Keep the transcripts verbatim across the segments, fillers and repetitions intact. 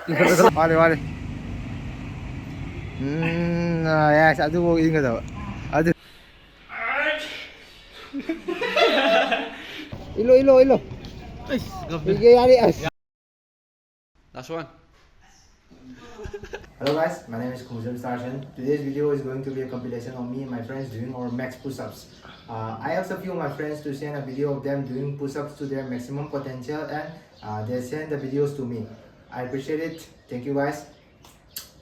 ꯋꯥꯠꯂꯤ, ꯋꯥꯠꯂꯤ꯫ ꯎꯝ, ꯑꯥ, yes, ꯑꯗꯨꯐꯥꯎ ꯏꯟꯒꯗꯕ꯫ ꯑꯗꯨ꯫ ꯏꯜꯂꯣ, ꯏꯜꯂꯣ, ꯏꯜꯂꯣ꯫ ꯏꯒꯦ ꯌꯥꯔꯦ, ꯑꯁ꯫ Last one. Hello guys, my name is Khumjam Starsen. Today's video is going to be a compilation of me and my friends doing our max push-ups. Uh, I asked a few of my friends to send a video of them doing push-ups to their maximum potential, and uh, they send the videos to me. I appreciate it. Thank you guys.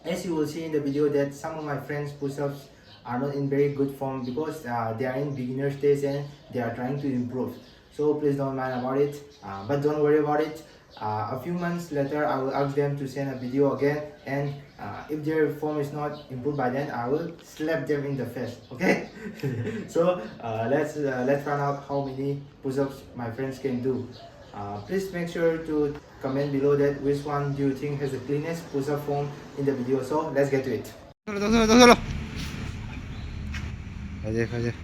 As you will see in the video that some of my friends push-ups are not in very good form because uh, they are in beginner stage and they are trying to improve. So please don't mind about it, uh, but don't worry about it. Uh, a few months later, I will ask them to send a video again, and uh, if their form is not improved by then, I will slap them in the face. Okay? So uh, let's uh, let's find out how many push-ups my friends can do. Uh, please make sure to comment below that which one do you think has the cleanest push-up form in the video. So let's get to it. ꯇꯧꯁꯜꯂꯣ, ꯇꯧꯁꯜꯂꯣ, ꯇꯧꯁꯜꯂꯣ꯫ ꯐꯖꯩ, ꯐꯖꯩ꯫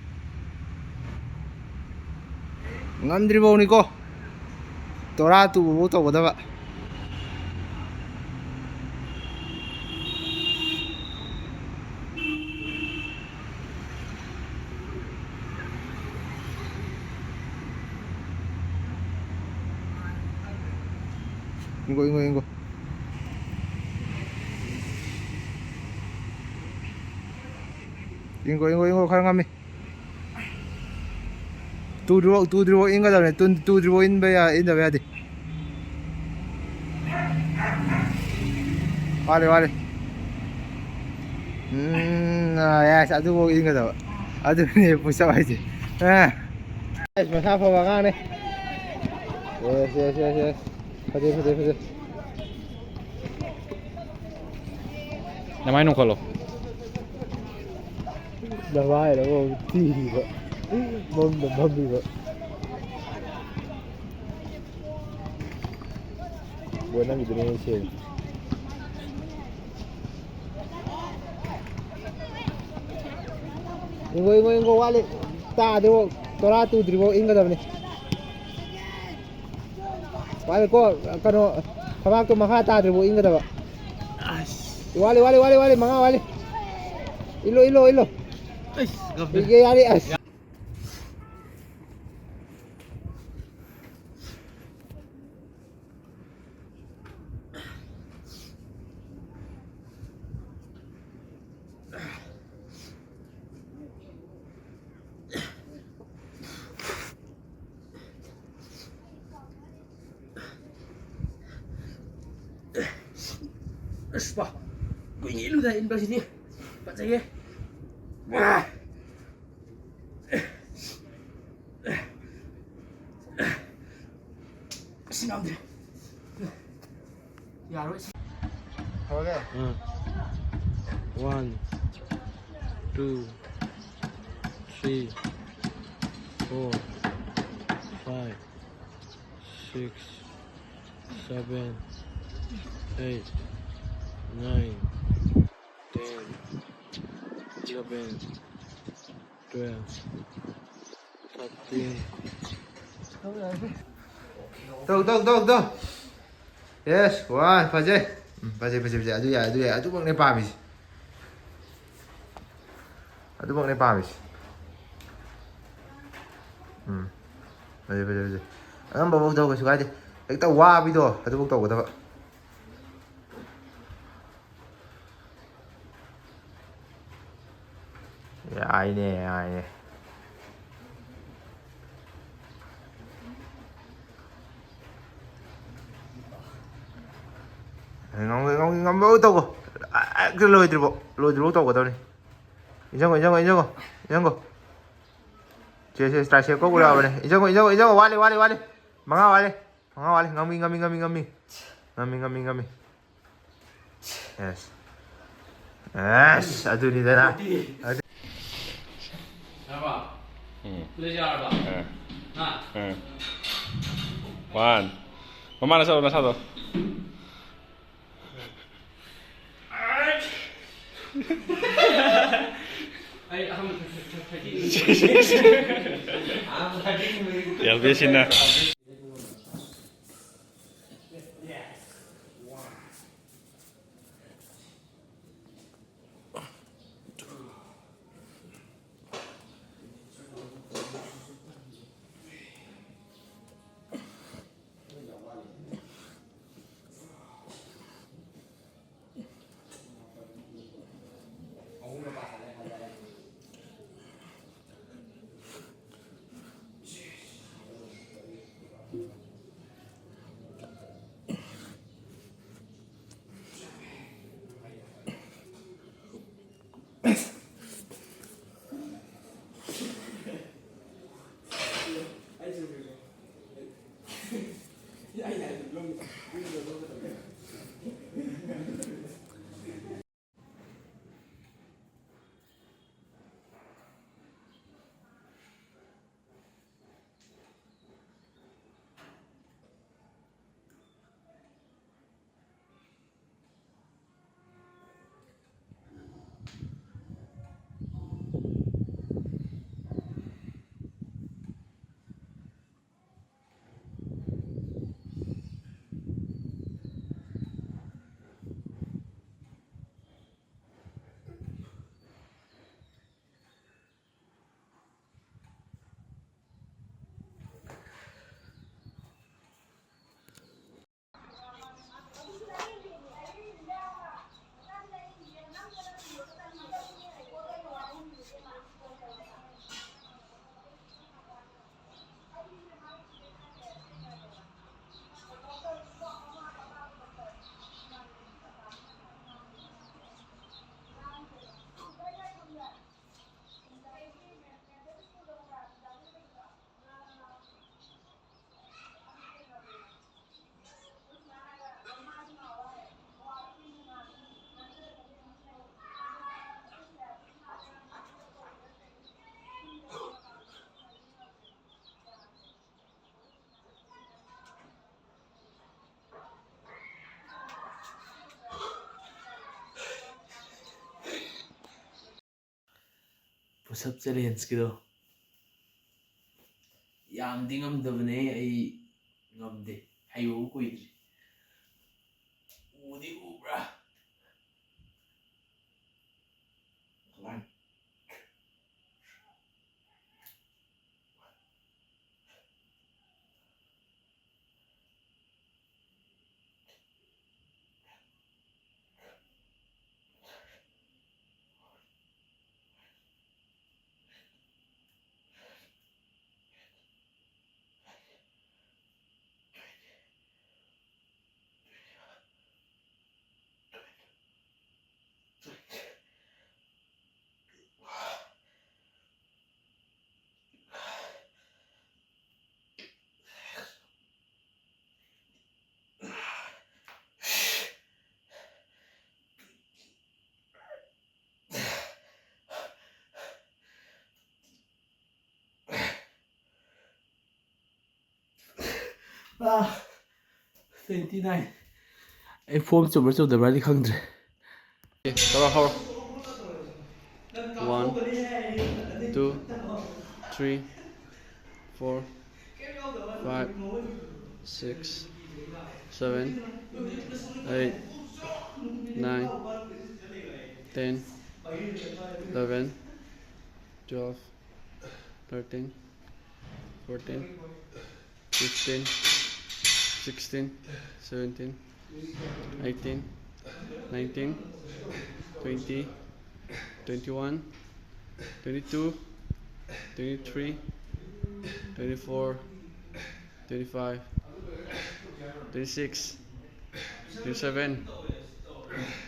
ꯉꯝꯗ꯭ꯔꯤꯐꯧꯅꯤꯀꯣ꯫ ꯇꯣꯔꯥ ꯇꯨꯕꯐꯧ ꯇꯧꯒꯗꯕ꯫ ꯏꯪꯒꯣ, ꯏꯪꯒꯣ, ꯏꯪꯒꯣ꯫ ꯏꯪꯒꯣ, ꯏꯪꯒꯣ, ꯏꯪꯒꯣ, ꯈꯔ ꯉꯝꯃꯤ꯫ ꯇꯨꯗ꯭ꯔꯤꯐꯥꯎ, ꯇꯨꯗ꯭ꯔꯤꯐꯥꯎ ꯏꯟꯒꯗꯕꯅꯤ꯫ Two-, ꯇꯨꯗ꯭ꯔꯤꯐꯥꯎ ꯏꯟꯕ ꯌꯥ-, ꯏꯟꯗꯕ ꯌꯥꯗꯦ꯫ ꯋꯥꯠꯂꯤ, ꯋꯥꯠꯂꯤ꯫ ꯎꯝ, ꯑꯥ, yes, ꯑꯗꯨꯐꯥꯎ ꯏꯟꯒꯗꯕ꯫ ꯑꯗꯨꯅꯦ push-up ꯍꯥꯏꯁꯦ꯫ ꯑꯥ꯫ Yes, ꯃꯁꯥ ꯐꯕ ꯑꯉꯥꯡꯅꯦ꯫ Yes, yes, yes, yes. ꯐꯖꯩ, ꯐꯖꯩ, ꯐꯖꯩ꯫ ꯅꯃꯥꯏ ꯅꯣꯡꯈꯠꯂꯣ꯫ ꯅꯃꯥꯏꯗ ꯑꯃꯨꯛ ꯊꯤꯕ꯫ ꯃꯝꯗ ꯃꯝꯃꯤꯕ꯫ ꯕꯣ, ꯅꯪꯒꯤꯗꯨꯅ ꯍꯦꯟꯅ ꯁꯦꯡꯉꯤ꯫ ꯏꯪꯒꯣ, ꯏꯪꯒꯣ, ꯏꯪꯒꯣ, ꯋꯥꯠꯂꯤ꯫ ꯇꯥꯗ꯭ꯔꯤꯕꯣ? ꯇꯣꯔꯥ ꯇꯨꯗ꯭ꯔꯤꯕꯣ ꯏꯟꯒꯗꯕꯅꯤ꯫ ꯄꯥꯏꯌꯨꯀꯣ, ꯀꯩꯅꯣ, ꯊꯕꯥꯛꯇꯣ ꯃꯈꯥ ꯇꯥꯗ꯭ꯔꯤꯕꯣ ꯏꯪꯒꯗꯕ? ꯋꯥꯠꯂꯤ, ꯋꯥꯠꯂꯤ, ꯋꯥꯠꯂꯤ, ꯋꯥꯠꯂꯤ, ꯃꯉꯥ ꯋꯥꯠꯂꯤ. ꯏꯜꯂꯣ, ꯏꯜꯂꯣ, ꯏꯜꯂꯣ. ꯏꯒꯦ, ꯌꯥꯔꯦ, ꯑꯁ. ꯑꯁ, ꯄꯥ. ꯀꯨꯏꯅ ꯏꯜꯂꯨꯗ ꯏꯟꯕꯁꯤꯗꯤ. ꯐꯖꯩꯌꯦ. ꯋꯥ. ꯑꯁ, ꯉꯝꯗ꯭ꯔꯦ. ꯌꯥꯔꯣꯏ, ꯁꯤ. ꯍꯧꯔꯒꯦ? ꯑꯥ. One, two, three, four, five, six, seven, eight, nine, ten, eleven, twelve, thirteen. ꯇꯧ, ꯇꯧ, ꯇꯧ, ꯇꯧ. Yes, one, ꯐꯖꯩ. ꯎꯝ, ꯐꯖꯩ, ꯐꯖꯩ, ꯐꯖꯩ. ꯑꯗꯨ ꯌꯥꯏ, ꯑꯗꯨ ꯌꯥꯏ. ꯑꯗꯨꯃꯛꯅꯦ ꯄꯥꯝꯃꯤꯁꯦ. ꯑꯗꯨꯃꯛꯅꯦ ꯄꯥꯝꯃꯤꯁꯦ. ꯎꯝ. ꯐꯖꯩ, ꯐꯖꯩ, ꯐꯖꯩ. ꯑꯉꯝꯕꯐꯧ ꯇꯧ, ꯀꯩꯁꯨ ꯀꯥꯏꯗꯦ. ꯍꯦꯛꯇ ꯋꯥꯕꯤꯗꯣ ꯑꯗꯨꯐꯧ ꯇꯧꯒꯗꯕ. ꯌꯥꯏꯅꯦ, ꯌꯥꯏꯅꯦ. ꯉꯝ-, ꯉꯝ-, ꯉꯝꯕ ꯇꯧꯀꯣ꯫ ꯑ, ꯑ, ꯂꯣꯏꯗ꯭ꯔꯤꯕꯣ, ꯂꯣꯏꯗ꯭ꯔꯤꯕꯣ ꯇꯧꯒꯗꯕꯅꯤ꯫ ꯏꯟꯖꯪꯉꯣ, ꯏꯟꯖꯪꯉꯣ, ꯏꯟꯖꯪꯉꯣ, ꯏꯟꯖꯪꯉꯣ꯫ ꯁꯦ, ꯁꯦ, tricep ꯀꯧꯕ ꯌꯥꯎꯕꯅꯦ꯫ ꯏꯟꯖꯪꯉꯣ, ꯏꯟꯖꯪꯉꯣ, ꯏꯟꯖꯪꯉꯣ, ꯋꯥꯠꯂꯤ, ꯋꯥꯠꯂꯤ, ꯋꯥꯠꯂꯤ꯫ ꯃꯉꯥ ꯋꯥꯠꯂꯤ, ꯃꯉꯥ ꯋꯥꯠꯂꯤ꯫ ꯉꯝꯃꯤ, ꯉꯝꯃꯤ, ꯉꯝꯃꯤ, ꯉꯝꯃꯤ꯫ ꯉꯝꯃꯤ, ꯉꯝꯃꯤ, ꯉꯝꯃꯤ꯫ Yes. Yes, ꯑꯗꯨꯅꯤꯗꯅ꯫ ꯑꯗꯨ- ꯌꯥꯔꯕ? ꯎꯝ. Please ꯌꯥꯔꯕ? ꯑ꯫ ꯍꯥ? ꯑ꯫ One. ꯃꯃꯥꯅ ꯆꯠꯂꯣ, ꯅꯁꯥꯗꯣ꯫ ꯑꯩ ꯑꯍꯥꯟꯕ ꯊꯛ-, ꯊꯛ-, ꯊꯛ-, ꯊꯛ-, ꯊꯛ-, ꯌꯥꯝ ꯕꯦꯁꯤꯅ꯫ Yes. Push up challengeꯀꯤꯗꯣ ꯌꯥꯝꯗꯤ ꯉꯝꯗꯕꯅꯦ꯫ ꯑꯩ ꯉꯝꯗꯦ, ꯍꯩꯕꯕꯨ ꯀꯨꯏꯗ꯭ꯔꯤ꯫ ꯎꯗꯤ ꯎꯕ꯭ꯔꯥ? Twenty nine. ꯑꯩ ꯐꯣꯝ ꯆꯨꯝꯕ꯭ꯔꯥ ꯆꯨꯝꯗꯕ꯭ꯔꯥꯗꯤ ꯈꯪꯗ꯭ꯔꯦ꯫ ꯇꯧꯔꯣ, ꯍꯧꯔꯣ꯫ One, two, three, four, five, six, seven, eight, nine, ten, eleven, twelve, thirteen, fourteen, fifteen, sixteen, seventeen, eighteen, nineteen, twenty, twenty-one, twenty-two, twenty-three, twenty-four, twenty-five, twenty-six, twenty-seven.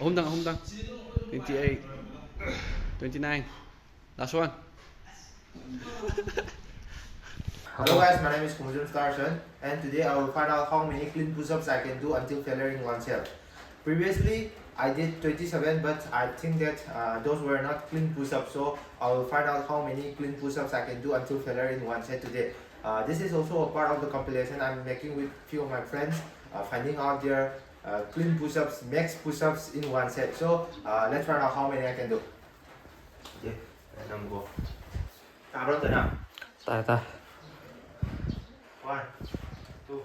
Ahumdang, ahumdang. Twenty-eight, twenty-nine. Last one. Hello guys, my name is Kumujun Starson, and today I will find out how many clean push-ups I can do until failure in one set. Previously, I did twenty-seven, but I think that uh, those were not clean push-ups, so I will find out how many clean push-ups I can do until failure in one set today. Uh, this is also a part of the compilation I'm making with few of my friends, uh, finding out their uh, clean push-ups, max push-ups in one set. So uh, let's find out how many I can do. Okay, let them go. ꯇꯥꯕ꯭ꯔꯣ, ꯇꯣꯏꯅ? ꯇꯥꯏ, ꯇꯥꯏ꯫ One, two.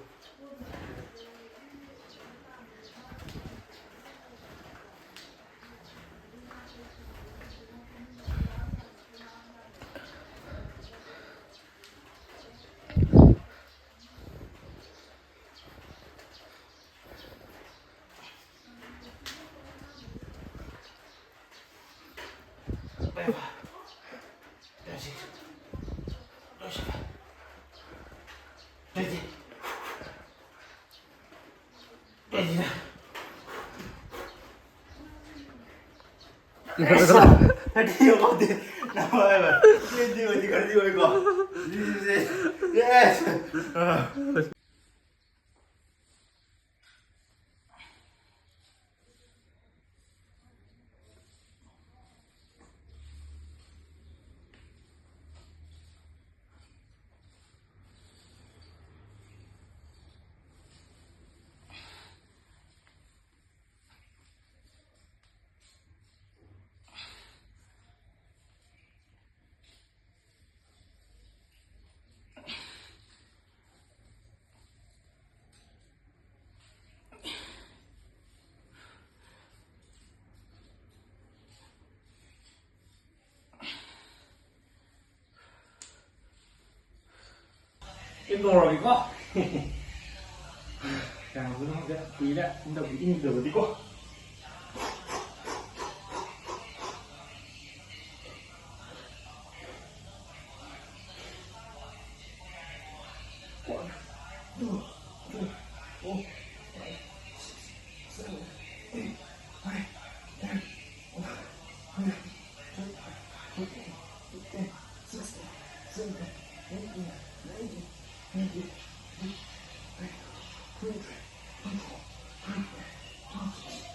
Yes. ꯇꯧꯔꯒꯦꯀꯣ꯫ ꯀꯌꯥꯝ ꯀꯨꯏꯅꯣ ꯈꯪꯗꯦ, ꯀꯨꯏꯔꯦ ꯍꯟꯗꯛꯀꯤ ꯏꯪꯗꯕꯗꯤꯀꯣ꯫ One, two, three, four, five, six, seven, eight, nine, ten, eleven, twelve, thirteen, fifteen, sixteen, seventeen, eighteen, nineteen, twenty, twenty-one, twenty-two, twenty-three, twenty-four, twenty-five, twenty-six.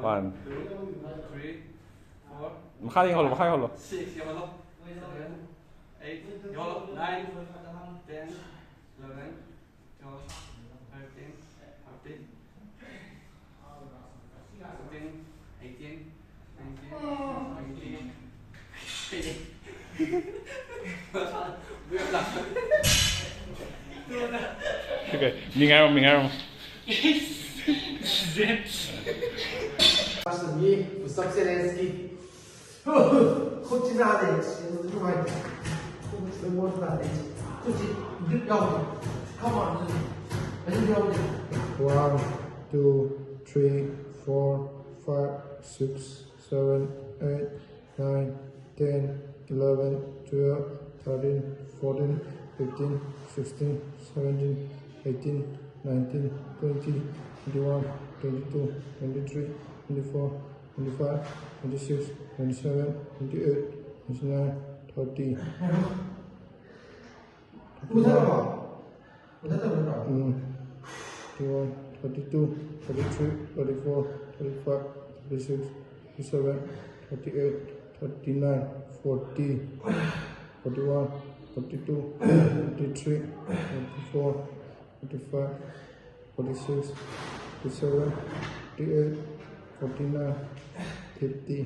One, two, three, four, ꯃꯈꯥꯗ ꯌꯦꯡꯍꯜꯂꯣ, ꯃꯈꯥ ꯌꯦꯡꯍꯜꯂꯣ꯫ Six, ꯌꯦꯡꯍꯜꯂꯣ꯫ Seven, eight, ꯌꯦꯡꯍꯜꯂꯣ꯫ Nine, ten, eleven, twelve, thirteen, fourteen, fifteen, eighteen, nineteen, twenty. Okay, ꯃꯤ ꯉꯥꯏꯔꯝꯃꯣ, ꯃꯤ ꯉꯥꯏꯔꯝꯃꯣ꯫ ꯃꯤ ꯄꯨꯁꯞꯁꯦ ꯂꯦꯟꯁꯀꯤ ꯈꯨꯠꯁꯤ ꯅꯥꯔꯦ, ꯅꯨꯡꯉꯥꯏꯇꯦ꯫ ꯈꯨꯠꯁꯤ ꯃꯣꯠ ꯅꯥꯔꯦ꯫ ꯈꯨꯠꯁꯤ grip ꯌꯥꯎꯗꯦ꯫ Come on, ꯑꯗꯨ ꯌꯥꯎꯗꯦ꯫ One, two, three, four, five, six, seven, eight, nine, ten, eleven, twelve, thirteen, fourteen, fifteen, sixteen, seventeen, eighteen, nineteen, twenty, twenty-one, twenty-two, twenty-three, twenty-four, twenty-five, twenty-six, twenty-seven, twenty-eight, twenty-nine, thirty. ꯃꯨꯊꯠꯂꯕꯣ? ꯃꯨꯊꯠꯇꯕ ꯅꯠꯇ꯭ꯔꯣ? ꯎꯝ. Thirty-one, thirty-two, thirty-three, thirty-four, thirty-five, thirty-six, thirty-seven, thirty-eight, thirty-nine, forty, forty-one, forty-two, forty-three, forty-four, forty-five, forty-six, forty-seven, forty-eight, forty-nine, fifty.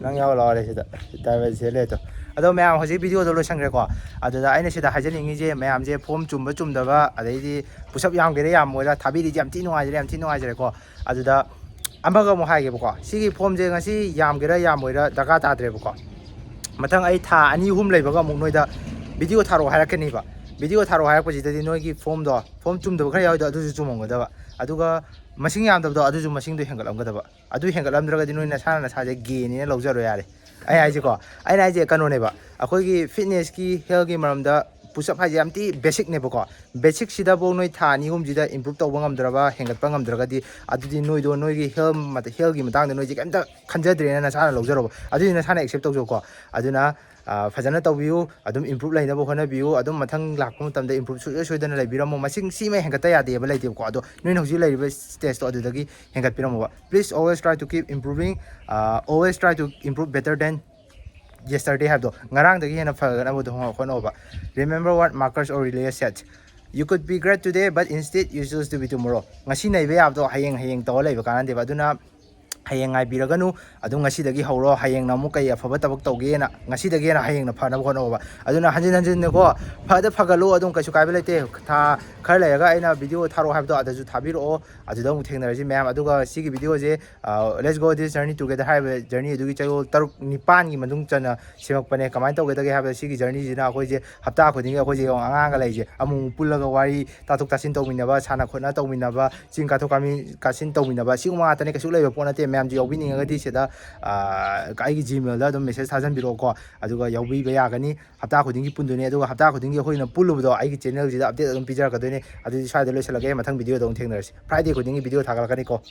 ꯅꯪ ꯌꯥꯎ ꯂꯥꯎꯔꯦ ꯁꯤꯗ꯫ Driver ꯁꯤꯗ ꯂꯩꯔꯦ ꯇꯣ꯫ ꯑꯗꯣ ꯃꯌꯥꯝ, ꯍꯧꯖꯤꯛ ꯚꯤꯗꯤꯑꯣꯗꯣ ꯂꯣꯏꯁꯟꯈ꯭ꯔꯦꯀꯣ꯫ ꯑꯗꯨꯗ ꯑꯩꯅ ꯁꯤꯗ ꯍꯥꯏꯖꯅꯤꯡꯉꯤꯁꯦ, ꯃꯌꯥꯝꯁꯦ ꯐꯣꯝ ꯆꯨꯝꯕ ꯆꯨꯝꯗꯕ, ꯑꯗꯩꯗꯤ ꯄꯨꯁꯞ ꯌꯥꯝꯒꯦꯔꯥ ꯌꯥꯝꯃꯣꯏꯔꯥ ꯊꯥꯕꯤꯔꯤꯁꯦ ꯌꯥꯝ ꯊꯤ ꯅꯨꯡꯉꯥꯏꯖꯔꯦ, ꯌꯥꯝ ꯊꯤ ꯅꯨꯡꯉꯥꯏꯖꯔꯦꯀꯣ꯫ ꯑꯗꯨꯗ ꯑꯃꯒ ꯑꯃꯨꯛ ꯍꯥꯏꯒꯦꯕꯀꯣ, ꯁꯤꯒꯤ ꯐꯣꯝꯁꯦ ꯉꯁꯤ ꯌꯥꯝꯒꯦꯔꯥ ꯌꯥꯝꯃꯣꯏꯔꯥ ꯗꯔꯀꯥꯔ ꯇꯥꯗ꯭ꯔꯦꯕꯀꯣ꯫ ꯃꯊꯪ ꯑꯩ ꯊꯥ ꯑꯅꯤ ꯑꯍꯨꯝ ꯂꯩꯕꯒ ꯑꯃꯨꯛ ꯅꯣꯏꯗ ꯚꯤꯗꯤꯑꯣ ꯊꯥꯔꯛꯑꯣ ꯍꯥꯏꯔꯛꯀꯅꯤꯕ꯫ ꯚꯤꯗꯤꯑꯣ ꯊꯥꯔꯛꯑꯣ ꯍꯥꯏꯔꯛꯄꯁꯤꯗꯗꯤ ꯅꯣꯏꯒꯤ ꯐꯣꯝꯗꯣ, ꯐꯣꯝ ꯆꯨꯝꯗꯕ ꯈꯔ ꯌꯥꯎꯋꯤꯗꯣ ꯑꯗꯨꯁꯨ ꯆꯨꯝꯃꯝꯒꯗꯕ, ꯑꯗꯨꯒ ꯃꯁꯤꯡ ꯌꯥꯝꯗꯕꯗꯣ ꯑꯗꯨꯁꯨ ꯃꯁꯤꯡꯗꯣ ꯍꯦꯟꯒꯠꯂꯝꯒꯗꯕ꯫ ꯑꯗꯨ ꯍꯦꯟꯒꯠꯂꯝꯗ꯭ꯔꯒꯗꯤ ꯅꯣꯏ ꯅꯁꯥꯅ ꯅꯁꯥꯁꯦ ꯒꯦꯅꯤꯅ ꯂꯧꯖꯔꯣ ꯌꯥꯔꯦ꯫ ꯑꯩ ꯍꯥꯏꯁꯦꯀꯣ, ꯑꯩꯅ ꯍꯥꯏꯁꯦ ꯀꯩꯅꯣꯅꯦꯕ, ꯑꯩꯈꯣꯏꯒꯤ ꯐꯤꯠꯅꯦꯁꯀꯤ, ꯍꯦꯜꯊꯀꯤ ꯃꯔꯝꯗ ꯄꯨꯁꯞ ꯍꯥꯏꯁꯦ ꯌꯥꯝ ꯊꯤ ꯕꯦꯁꯤꯛꯅꯦꯕꯀꯣ꯫ ꯕꯦꯁꯤꯛꯁꯤꯗꯐꯥꯎ ꯅꯣꯏ ꯊꯥ ꯑꯅꯤ ꯑꯍꯨꯝꯁꯤꯗ ꯏꯝꯄ꯭ꯔꯨꯞ ꯇꯧꯕ ꯉꯝꯗ꯭ꯔꯕ, ꯍꯦꯟꯒꯠꯄ ꯉꯝꯗ꯭ꯔꯒꯗꯤ, ꯑꯗꯨꯗꯤ ꯅꯣꯏꯗꯣ ꯅꯣꯏꯒꯤ ꯍꯦꯜꯊ, ꯍꯦꯜꯊꯀꯤ ꯃꯇꯥꯡꯗ ꯅꯣꯏꯁꯦ ꯀꯩꯝꯇ ꯈꯟꯖꯗ꯭ꯔꯦꯅ ꯅꯁꯥꯅ ꯂꯧꯖꯔꯣꯕ꯫ ꯑꯗꯨꯗꯤ ꯅꯁꯥꯅ ꯑꯦꯛꯁꯦꯞ ꯇꯧꯖꯧꯀꯣ꯫ ꯑꯗꯨꯅ, ꯑ, ꯐꯖꯅ ꯇꯧꯕꯤꯌꯨ, ꯑꯗꯨꯝ ꯏꯝꯄ꯭ꯔꯨꯞ ꯂꯩꯅꯕ ꯍꯣꯠꯅꯕꯤꯌꯨ, ꯑꯗꯨꯝ ꯃꯊꯪ ꯂꯥꯛꯄ ꯃꯇꯝꯗ ꯏꯝꯄ꯭ꯔꯨꯞ ꯁꯨꯡꯁꯣꯏ ꯁꯣꯏꯗꯅ ꯂꯩꯕꯤꯔꯝꯃꯣ꯫ ꯃꯁꯤꯡ ꯁꯤꯃ ꯍꯦꯟꯒꯠꯇ ꯌꯥꯗꯦꯕ ꯂꯩꯇꯦꯕꯀꯣ꯫ ꯑꯗꯣ ꯅꯣꯏꯅ ꯍꯧꯖꯤꯛ ꯂꯩꯔꯤꯕ ꯁ꯭ꯇꯦꯖꯇꯣ ꯑꯗꯨꯗꯒꯤ ꯍꯦꯟꯒꯠꯄꯤꯔꯝꯃꯣꯕ꯫ Please always try to keep improving, uh, always try to improve better than yesterday ꯍꯥꯏꯕꯗꯣ, ꯉꯔꯥꯡꯗꯒꯤ ꯍꯦꯟꯅ ꯐꯒꯠꯅꯕꯗꯣ ꯍꯣꯠꯅꯧꯕ꯫ Remember what Marcus Aurelius said, "You could be great today, but instead you choose to be tomorrow." ꯉꯁꯤ ꯅꯩꯕ ꯌꯥꯕꯗꯣ ꯍꯌꯦꯡ, ꯍꯌꯦꯡ ꯇꯧꯔ ꯂꯩꯕ ꯀꯥꯟꯅꯗꯦꯕ꯫ ꯑꯗꯨꯅ ꯍꯌꯦꯡ ꯉꯥꯏꯕꯤꯔꯒꯅꯨ, ꯑꯗꯨꯝ ꯉꯁꯤꯗꯒꯤ ꯍꯧꯔꯣ꯫ ꯍꯌꯦꯡꯅ ꯑꯃꯨꯛ ꯀꯩ ꯑꯐꯕ ꯊꯕꯛ ꯇꯧꯒꯦꯅ, ꯉꯁꯤꯗꯒꯤ ꯍꯦꯟꯅ ꯍꯌꯦꯡꯅ ꯐꯅꯕ ꯍꯣꯠꯅꯧꯕ꯫ ꯑꯗꯨꯅ ꯍꯟꯖꯤꯟ ꯍꯟꯖꯤꯟꯅꯀꯣ, ꯐꯗ ꯐꯒꯠꯂꯨ, ꯑꯗꯨꯝ ꯀꯩꯁꯨ ꯀꯥꯏꯕ ꯂꯩꯇꯦ꯫ ꯊꯥ ꯈꯔ ꯂꯩꯔꯒ ꯑꯩꯅ ꯚꯤꯗꯤꯑꯣ ꯊꯥꯔꯛꯑꯣ ꯍꯥꯏꯕꯗꯣ ꯑꯗꯨꯁꯨ ꯊꯥꯕꯤꯔꯛꯑꯣ, ꯑꯗꯨꯗ ꯑꯃꯨꯛ ꯊꯦꯡꯅꯔꯁꯤ ꯃꯌꯥꯝ꯫ ꯑꯗꯨꯒ ꯁꯤꯒꯤ ꯚꯤꯗꯤꯑꯣꯁꯦ, ꯑ, Let's Go This Journey Together ꯍꯥꯏꯔꯤꯕ ꯖꯔꯅꯤ ꯑꯗꯨꯒꯤ ꯆꯌꯣꯜ ꯇꯔꯨꯛ ꯅꯤꯄꯥꯟꯒꯤ ꯃꯅꯨꯡ ꯆꯟꯅ ꯁꯦꯝꯃꯛꯄꯅꯦ꯫ ꯀꯃꯥꯏꯅ ꯇꯧꯒꯗꯒꯦ ꯍꯥꯏꯕꯗ, ꯁꯤꯒꯤ ꯖꯔꯅꯤꯁꯤꯅ ꯑꯩꯈꯣꯏꯁꯦ ꯍꯞꯇꯥ ꯈꯨꯗꯤꯡꯒꯤ ꯑꯩꯈꯣꯏꯁꯦ ꯑꯉꯥꯡꯒ ꯂꯩꯁꯦ ꯑꯃꯨꯛ ꯑꯃꯨꯛ ꯄꯨꯜꯂꯒ ꯋꯥꯔꯤ ꯇꯥꯊꯣꯛ ꯇꯥꯁꯤꯟ ꯇꯧꯃꯤꯟꯅꯕ, ꯁꯥꯟꯅ ꯈꯣꯠꯅ ꯇꯧꯃꯤꯟꯅꯕ, ꯆꯤꯡ ꯀꯥꯊꯣꯛ ꯀꯥꯃꯤ-, ꯀꯥꯁꯤꯟ ꯇꯧꯃꯤꯟꯅꯕ, ꯁꯤꯒꯨꯝꯕ ꯉꯥꯛꯇꯅꯦ꯫ ꯀꯩꯁꯨ ꯂꯩꯕ ꯄꯣꯠ ꯅꯠꯇꯦ꯫ ꯃꯌꯥꯝꯁꯨ ꯌꯥꯎꯕꯤꯅꯤꯡꯉꯒꯗꯤ ꯁꯤꯗ, ꯑ, ꯑꯩꯒꯤ Gmailꯗ ꯑꯗꯨꯝ message ꯊꯥꯖꯟꯕꯤꯔꯛꯑꯣꯀꯣ, ꯑꯗꯨꯒ ꯌꯥꯎꯕꯤꯕ ꯌꯥꯒꯅꯤ꯫ ꯍꯞꯇꯥ ꯈꯨꯗꯤꯡꯒꯤ ꯄꯨꯟꯗꯣꯏꯅꯦ, ꯑꯗꯨꯒ ꯍꯞꯇꯥ ꯈꯨꯗꯤꯡꯒꯤ ꯑꯩꯈꯣꯏꯅ ꯄꯨꯜꯂꯨꯕꯗꯣ ꯑꯩꯒꯤ channelꯁꯤꯗ update ꯑꯗꯨꯝ ꯄꯤꯖꯔꯛꯀꯗꯣꯏꯅꯦ꯫ ꯑꯗꯨꯗꯤ ꯁ꯭ꯋꯥꯏꯗ ꯂꯣꯏꯁꯤꯜꯂꯒꯦ, ꯃꯊꯪ ꯚꯤꯗꯤꯑꯣꯗ ꯑꯃꯨꯛ ꯊꯦꯡꯅꯔꯁꯤ꯫ Friday ꯈꯨꯗꯤꯡꯒꯤ ꯚꯤꯗꯤꯑꯣ ꯊꯥꯒꯠꯂꯛꯀꯅꯤꯀꯣ꯫